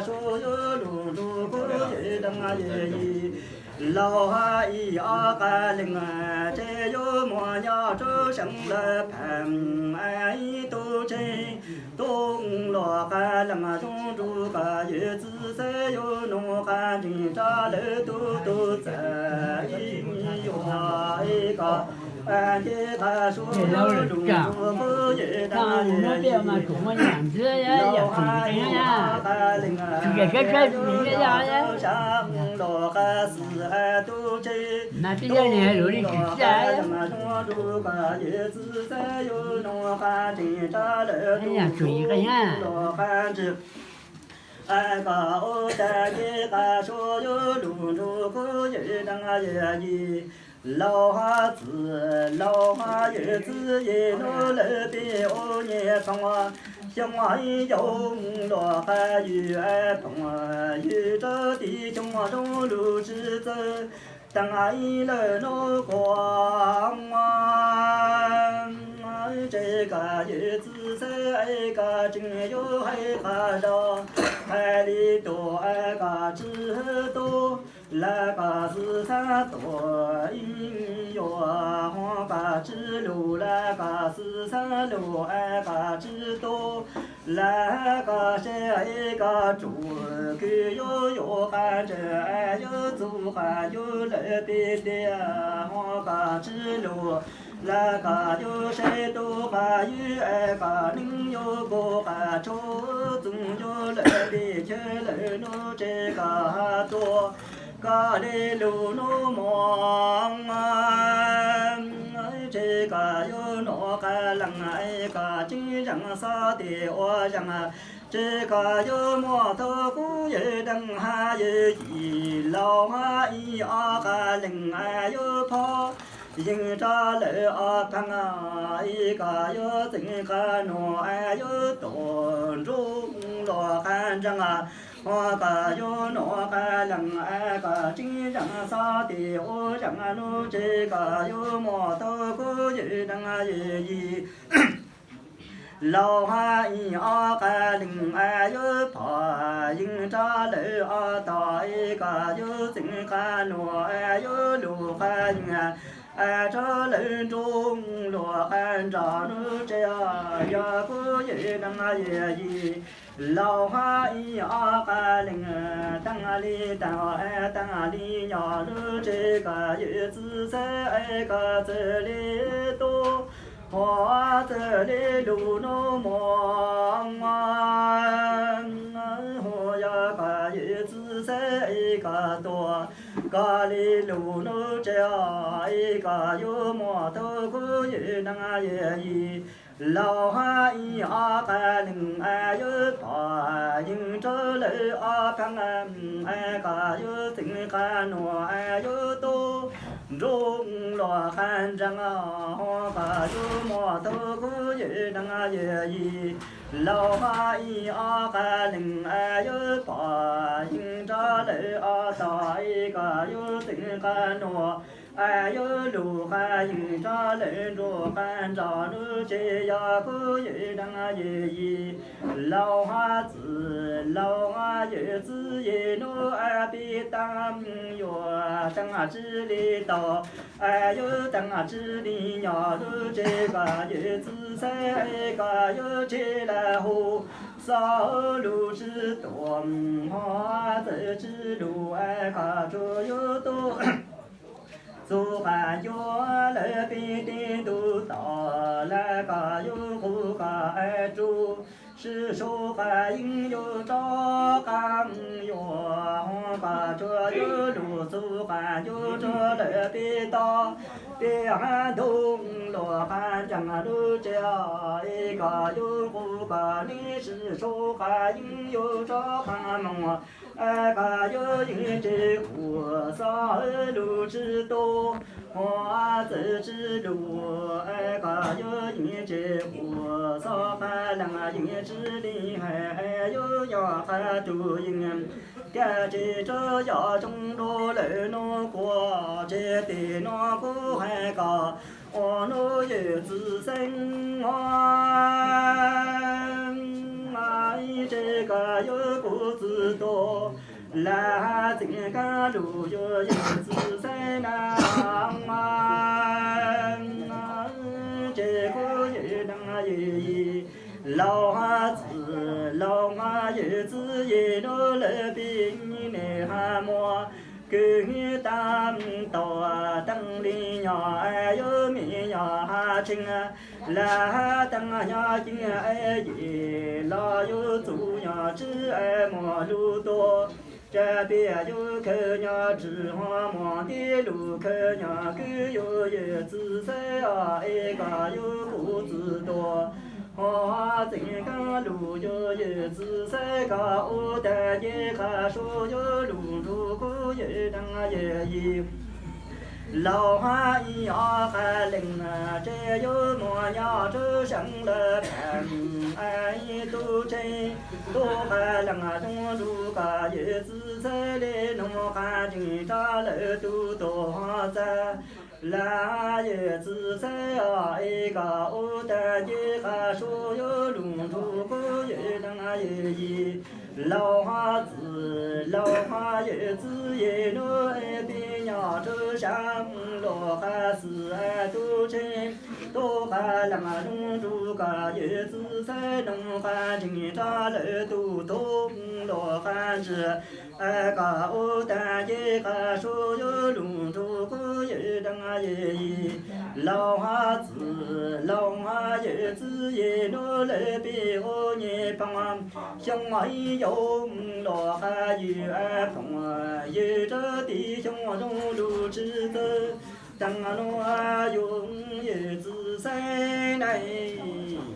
Suav yuav lug nrug kuv yawm dab yawm yim, laug hab ib ob qab leeg, ces yuav muaj nyob rua seev lawv pheej ib tug tsev tub luag qab leej zoo nrug koj yawm txiv xwb yuav nug qab nreeg rua lawv tub tub txawm ib yuav ib koj nce qab Suav yuav lug nrug kuv yawm dab yawm yim, laug hab ib ob qab leej, ces yuav muaj nyob rua seev lawv qab xwb tug tsev tub luag qab leej zoo nrug koj yawm txiv xwb yuav nug qab nreeg rua lawv tub tub luag qab nreeg koj ua tag nce qab Suav yuav lug nrug kuv yawm dab yawm yim, laug hab txiv, laug hab yawm txiv yim nub lawv peb ua niam pog, xyoo ib yug luag qab yug pog yug rua tim xyoo zoo lug tsi txawj taag ib lawm nub kuag ces koj yawm txiv xwb es koj tseem yuav hais qhov zoo, hais li tug es koj tsi tub lawv koj xwb xav tuag ib yuav, ho koj tsi lug lawv koj xwb xav lug es koj tsi tub lawv koj seb es koj tsuj kws yuav yuav qab ntsawg es yuav txug qab yuav lawv peb tiag, ho koj tsi lug lawv koj yuav seb tub qab yuav es koj neeg yuav kub qab tshua txoog yuav lawv peb chaw lawm nub ces koj has tuaj koj le lug nub mog ces koj yuav nug qab leej es koj tseem zeem xob tes ua zeem ces koj yuav muaj tug kuv yawm dab hab yawm yim, laug hab ib ob qab leej es yuav phob yeej rua lawv ob pheej es koj yuav txeev qab nuav es yuav tuaj nrug luag qab nreeg, ho koj yuav nug qab leej es koj tseem zeem xob tes ua zeem nub ces koj yuav muaj tug kuv yawm dab yawm yim, laug hab ib ob qab leej es yuav phob yeej rua lawv ob tog es koj yuav txeev qab nuav es yuav lug qab yeej es rua lawv nrug luag qab nreeg nub ces yog kuv yawm dab yawm yim, laug hab ib ob qab leej taag li taag es taag li nyob nub ces koj yawm txiv xwb es koj txawj le tub, ho txawj le lug nub mog, ho yog koj yawm txiv xwb es koj tuaj koj le lug nub ces es koj yuav muaj tug kuv yawm dab yawm yim, laug hab ib ob qab leej es yuav phob yeej rua lawv ob pheej es koj yuav txeev qab nuav es yuav tuaj nrug luag qab nreeg, ho koj yuav muaj tug kuv yawm dab yawm yim, laug hab ib ob qab leej es yuav phob yeej rua lawv ob tog es koj yuav txeev qab nuav es yuav lug qab yeej rua lawv nrug qab nreeg nub ces yog kuv yawm dab yawm yim, laug hab txiv, laug hab yawm txiv yim nub es peb taag yuav taag tsi le tau es yuav taag tsi le nyob nub ces koj yawm txiv xwb es koj yuav tseg lawm hu xob lug tsi tuaj, ho txawj tsi lug es koj tsuas yuav tuaj txug qab yuav lawv peb teg ntuj tod lawm koj yuav nqug koj es rua sib sau qab yeej yuav rov qab yuav, ho koj tsuas yuav lug txug qab yuav rua lawm peb tog peb hab nrug luag qab nreeg nub ces es koj yuav nqug koj neeg sib sau qab yeej yuav rov qab moog es koj yuav yeej tseg hu xob lug tsi tuaj, ho txawj tsi lug es koj yuav yeej tseg hu xob qab leej yeej tsi le hais es yuav yog qab tug yeej kag tseg rua yog zoo dua lawm nub kuag tseg tes nub kuv hais koj ua nub yawm txiv xeeb, tseg koj yuav kuv txiv Laj txeev kab lus yuav yawm txiv xaiv na, ces kuv yawm deev yawm yim, laus txwj laus yawm txiv yim nuav lawv pib niam ha muas kwv tag tau teeb li nyom yuav me nyom ha tsheej laj teeb nyob cig yim los yuav txuj nyom tswb muas lug tuaj. Rab piam yuav khawv nyob rwg ho muas tib lug khawv nyob kwv yuav yawm txiv xaiv os es kom yuav kuv txwv tuaj. Ho txeev kab lus yuav yawm txiv xaiv kom ua tag nce qha sua yuav lug nrug kuv yawm deev yawm yim. Laus hab ib ob qha leej tsev yuav muaj nyob rau sab laj pam, ib tug tsev tub qha leej zoo nrug kom yawm txiv xaiv le noog qha tseem rov lawm tug tuag ho txag. Laj yawm txiv xaiv os es kom ua tag nce qha sua yuav lug nrug kuv yawm deev yawm yim. Laus hab txwj laus hab yawm txiv yim nuav pib nyob rau sab luas qha xwm tug tsev tub qha leej zoo nrug kom yawm txiv xaiv noog qha tseem rov lawm tug tuag luas qha ntsis. Kom ua tag nce qha sua yuav lug nrug kuv yawm deev yawm yim. Laus hab txwj laus hab yawm txiv yim nuav lawv pib ua nyuas phooj xyoo ib yau luas qha ywg phooj ywg rau tim xyoo zoo lug tsi txawj teev nuav yuav yawm txiv xaiv nai.